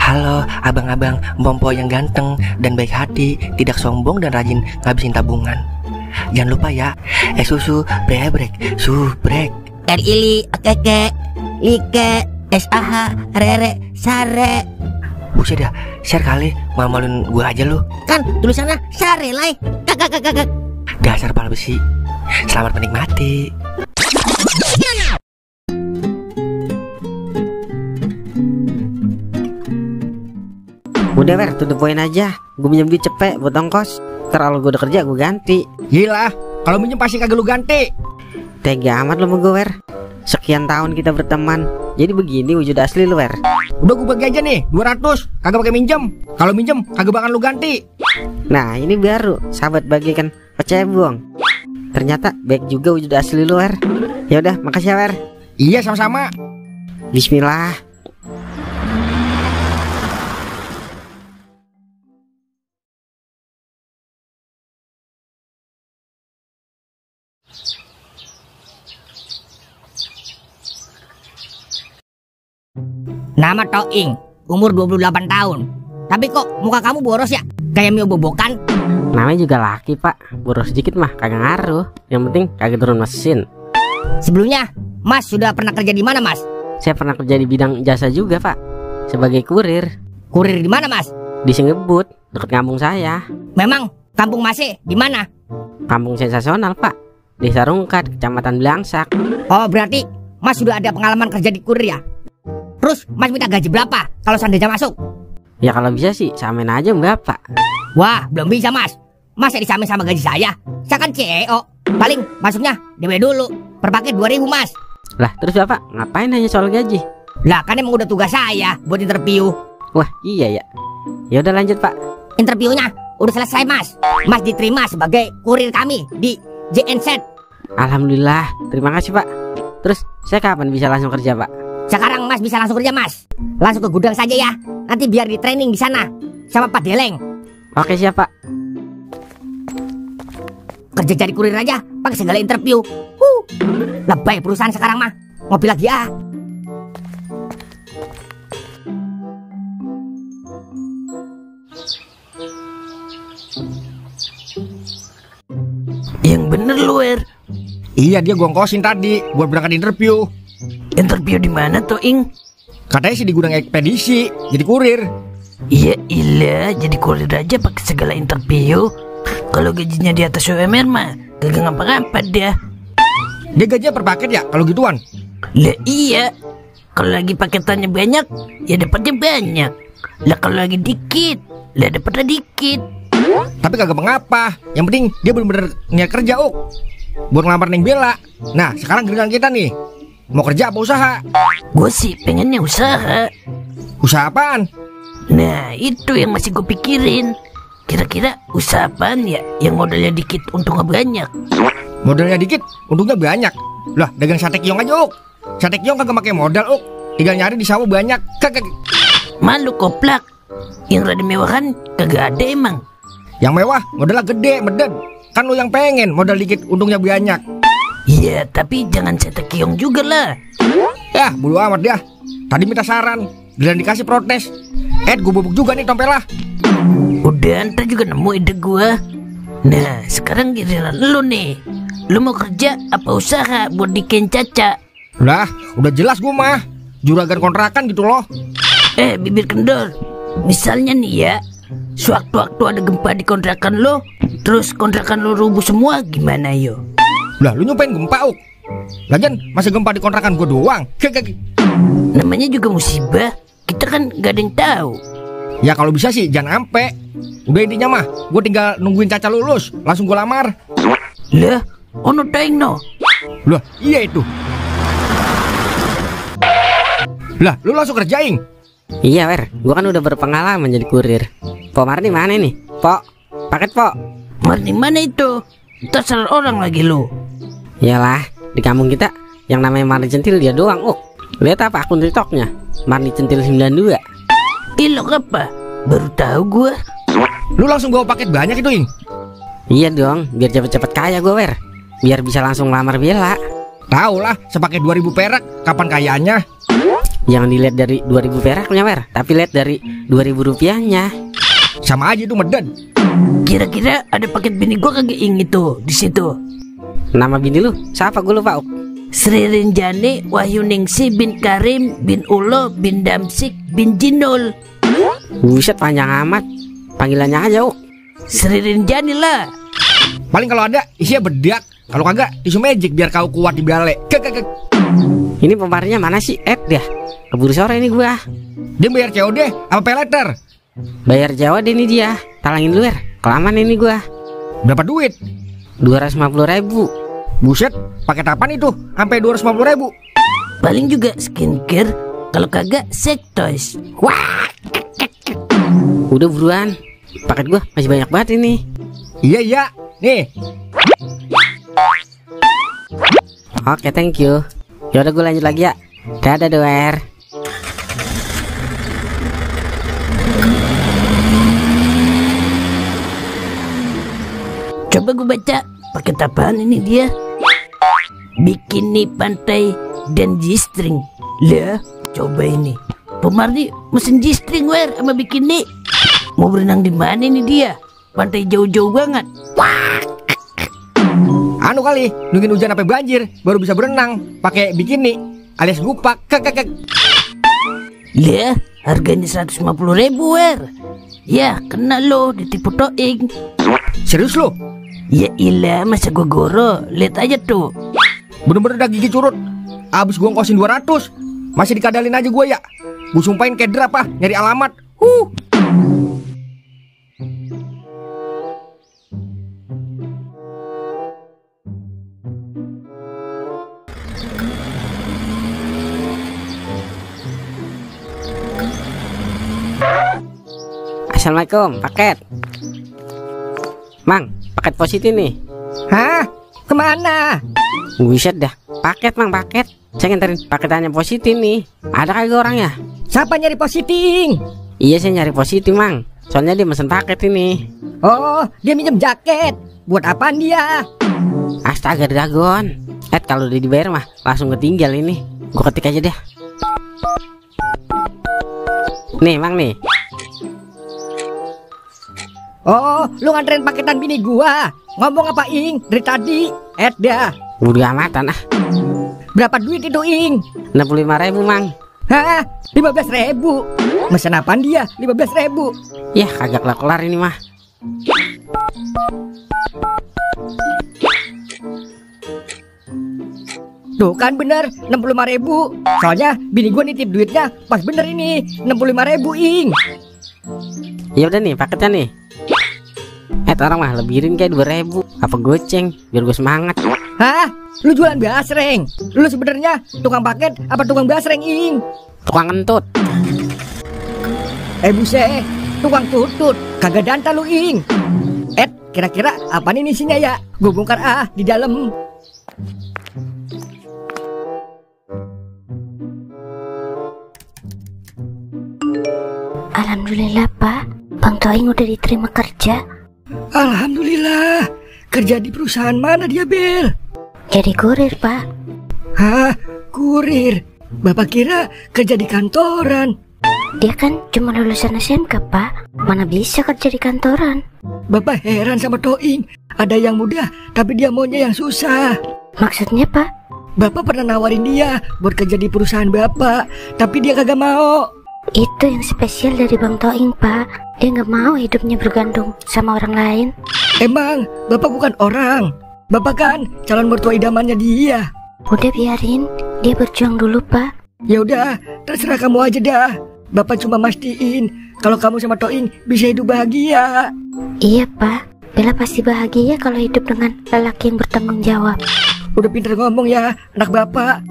Halo abang-abang Mpompo yang ganteng dan baik hati, tidak sombong dan rajin ngabisin tabungan. Jangan lupa ya, susu brebrek, subrek. Ili, okeke, like, SAH, rere, sare. Buset dah, share kali, malu-maluin gue aja lu. Kan tulisannya sare lai. Kakak. Dasar pala besi. Selamat menikmati. Udah Wer, to the point aja. Gue minjem duit cepet buat ongkos. Ntar kalau gue udah kerja gue ganti. Gila, kalau minjem pasti kagak lu ganti. Tega amat lo sama gue Wer. Sekian tahun kita berteman, jadi begini wujud asli lu Wer. Udah gue bagi aja nih 200, kagak pakai minjem. Kalau minjem kagak bakal lu ganti. Nah ini baru sahabat bagikan pecebong. Ternyata baik juga wujud asli lu Wer. Ya udah, makasih ya Wer. Iya sama-sama. Bismillah. Nama Toing, umur 28 tahun. Tapi kok muka kamu boros ya? Kayak mie bobokan. Namanya juga laki pak. Boros sedikit mah kagak ngaruh. Yang penting kagak turun mesin. Sebelumnya, Mas sudah pernah kerja di mana Mas? Saya pernah kerja di bidang jasa juga pak. Sebagai kurir. Kurir di mana Mas? Di Singebut, dekat kampung saya. Memang kampung Masnya di mana? Kampung sensasional pak. Desa Rungkat, Kecamatan Belangsak. Oh berarti Mas sudah ada pengalaman kerja di kurir ya? Terus Mas minta gaji berapa kalau seandainya masuk? Ya kalau bisa sih samain aja enggak pak. Wah belum bisa Mas. Masa disamain sama gaji saya? Saya kan CEO. Paling masuknya DP dulu. Per paket 2.000 Mas. Lah terus bapak ngapain hanya soal gaji? Lah kan emang udah tugas saya buat interview. Wah iya ya. Ya udah lanjut pak. Interviewnya udah selesai Mas. Mas diterima sebagai kurir kami di JNZ. Alhamdulillah, terima kasih pak. Terus saya kapan bisa langsung kerja pak? Sekarang Mas bisa langsung kerja Mas. Langsung ke gudang saja ya. Nanti biar di training di sana sama Pak Deleng. Oke siap pak. Kerja jadi kurir aja pakai segala interview. Lebay perusahaan sekarang mah. Ngopi lagi ya. Yang bener lu Wer. Iya dia gua ongkosin tadi buat berangkat interview. Interview di mana tuh Ing? Katanya sih di gudang ekspedisi, jadi kurir. Iya ilah, jadi kurir aja pakai segala interview. Kalau gajinya di atas UMR mah kagak ngapa-ngapa dia. Dia gajinya per paket ya kalau gituan? Lah iya. Kalau lagi paketannya banyak, ya dapatnya banyak. Lah kalau lagi dikit, lah dapatnya dikit. Tapi kagak mengapa. Yang penting dia bener-bener niat kerja buat ngelamar Neng Bella. Nah sekarang giliran kita nih. Mau kerja apa usaha? Gue sih pengennya usaha. Usaha apaan? Nah itu yang masih gue pikirin. Kira-kira usaha apaan ya yang modalnya dikit untungnya banyak? Modalnya dikit untungnya banyak. Lah dagang sate kiong aja Sate kiong kagak pakai modal tinggal nyari di sawah banyak. Kagak. Malu koplak. Yang rada mewah kan kagak ada emang. Yang mewah modalnya gede meded. Kan lu yang pengen modal dikit untungnya banyak. Iya tapi jangan sate kiong juga lah. Ya bodo amat dia. Tadi minta saran, giliran dikasih protes. Gue bubuk juga nih tompelah. Udah ntar juga nemu ide gua. Nah sekarang giliran lu nih. Lu mau kerja apa usaha buat diken Caca? Lah udah jelas gua mah juragan kontrakan gitu loh. Bibir kendor. Misalnya nih ya, sewaktu-waktu ada gempa di kontrakan lo, terus kontrakan lo rubuh semua, gimana yo? Lah lu nyumpain gempa Lagian masa gempa di kontrakan gua doang. Namanya juga musibah. Kita kan gak ada yang tahu. Ya kalau bisa sih jangan ampe. Udah intinya mah gua tinggal nungguin Caca lulus, langsung gua lamar. Lah ono taing no. Lah iya itu. Lah lu langsung kerjain. Iya Wer, gua kan udah berpengalaman jadi kurir. Pok Marni mana nih? Pok, paket Pok. Marni mana itu? Terserah orang lagi lu. Iyalah, di kampung kita yang namanya Marni Centil dia doang. Lihat apa akun TikToknya? Marni Centil 92. Ilok apa? Baru tahu gua. Lu langsung bawa paket banyak itu Ing? Iya dong, biar cepet-cepet kaya gue Wer. Biar bisa langsung lamar Bella. Tahu lah, sepakai 2.000 perak, kapan kayanya? Jangan dilihat dari 2.000 peraknya Wer, tapi lihat dari Rp2.000-nya. Sama aja itu meden. Kira-kira ada paket bini gua kagak itu di situ. Nama bini lu siapa, gue lupa, Uk. Sri Rinjani Wahyuningsi bin Karim bin Ulo bin Damsik bin Jinul. Buset, panjang amat. Panggilannya aja, Uk. Sri Rinjani lah. Paling kalau ada isinya bedak, kalau kagak tisu magic biar kau kuat di bale. Ini pemarnya mana sih? Dia keburu sore ini gua. Dia bayar COD apa pay letter? Bayar Jawa deh ini dia. Talangin dulu, kelamaan ini gua. Berapa duit? 250.000. Buset, paket apaan itu? Sampai 250.000. Paling juga skincare, kalau kagak sex toys. Wah. Udah buruan. Paket gua masih banyak banget ini. Iya, nih. Oke, thank you. Yaudah gue lanjut lagi ya. Dadah doer. Coba gue baca paket apaan ini dia. Bikini pantai dan G-string. Lah, coba ini. Pemardi mesin G-string wer sama bikini. Mau berenang di mana ini dia? Pantai jauh-jauh banget. Wah. Anu kali, nungguin hujan sampai banjir baru bisa berenang pakai bikini alias gupak. Lah, harganya 150.000 wer. Ya, kena lo ditipu Toing. Serius lo? Ya ilah, masa gua goro. Lihat aja tuh. Bener-bener udah gigi curut. Abis gua ngkosin 200 masih dikadalin aja gua ya. Gua sumpahin keder apa nyari alamat. Assalamualaikum, paket. Mang, paket positif nih. Hah? Kemana? Buset dah, paket mang, paket. Saya nganterin paketannya positif nih. Ada kagak orangnya? Siapa nyari positing? Iya, saya nyari positif mang. Soalnya dia mesen paket ini. Oh, dia minjem jaket. Buat apaan dia? Astaga dragon. Kalau udah dibayar mah langsung ketinggal ini. Gua ketik aja deh. Nih mang nih. Oh, lu nganterin paketan bini gua. Ngomong apa Ing? Dari tadi. Dah. Udah amatan ah. Berapa duit itu Ing? 65.000 mang. Hah? 15.000. Mesen apaan dia? 15.000. Yah, kagak kelar ini mah. Tuh kan bener 65.000. Soalnya bini gua nitip duitnya pas bener ini 65.000 Ing. Ya udah nih paketnya nih. Orang mah lebihin kayak 2.000. Apa goceng biar gue semangat. Hah? Lu jualan basreng? Lu sebenarnya tukang paket apa tukang basreng Ing? Tukang kentut. Buset, tukang tutut. Kagak danta lu Ing. Kira-kira apa nih isinya ya? Gue bongkar di dalam. Alhamdulillah Pak, Bang Toing udah diterima kerja. Alhamdulillah. Kerja di perusahaan mana dia, Bel? Jadi kurir Pak. Hah? Kurir? Bapak kira kerja di kantoran. Dia kan cuma lulusan SMK Pak. Mana bisa kerja di kantoran. Bapak heran sama Toing. Ada yang mudah tapi dia maunya yang susah. Maksudnya Pak? Bapak pernah nawarin dia buat kerja di perusahaan Bapak, tapi dia kagak mau. Itu yang spesial dari Bang Toing Pak. Dia gak mau hidupnya bergantung sama orang lain. Emang Bapak bukan orang. Bapak kan calon mertua idamannya dia. Udah biarin, dia berjuang dulu Pak. Ya udah, terserah kamu aja dah. Bapak cuma mastiin kalau kamu sama Toing bisa hidup bahagia. Iya Pak, Bella pasti bahagia kalau hidup dengan lelaki yang bertanggung jawab. Udah pinter ngomong ya anak Bapak.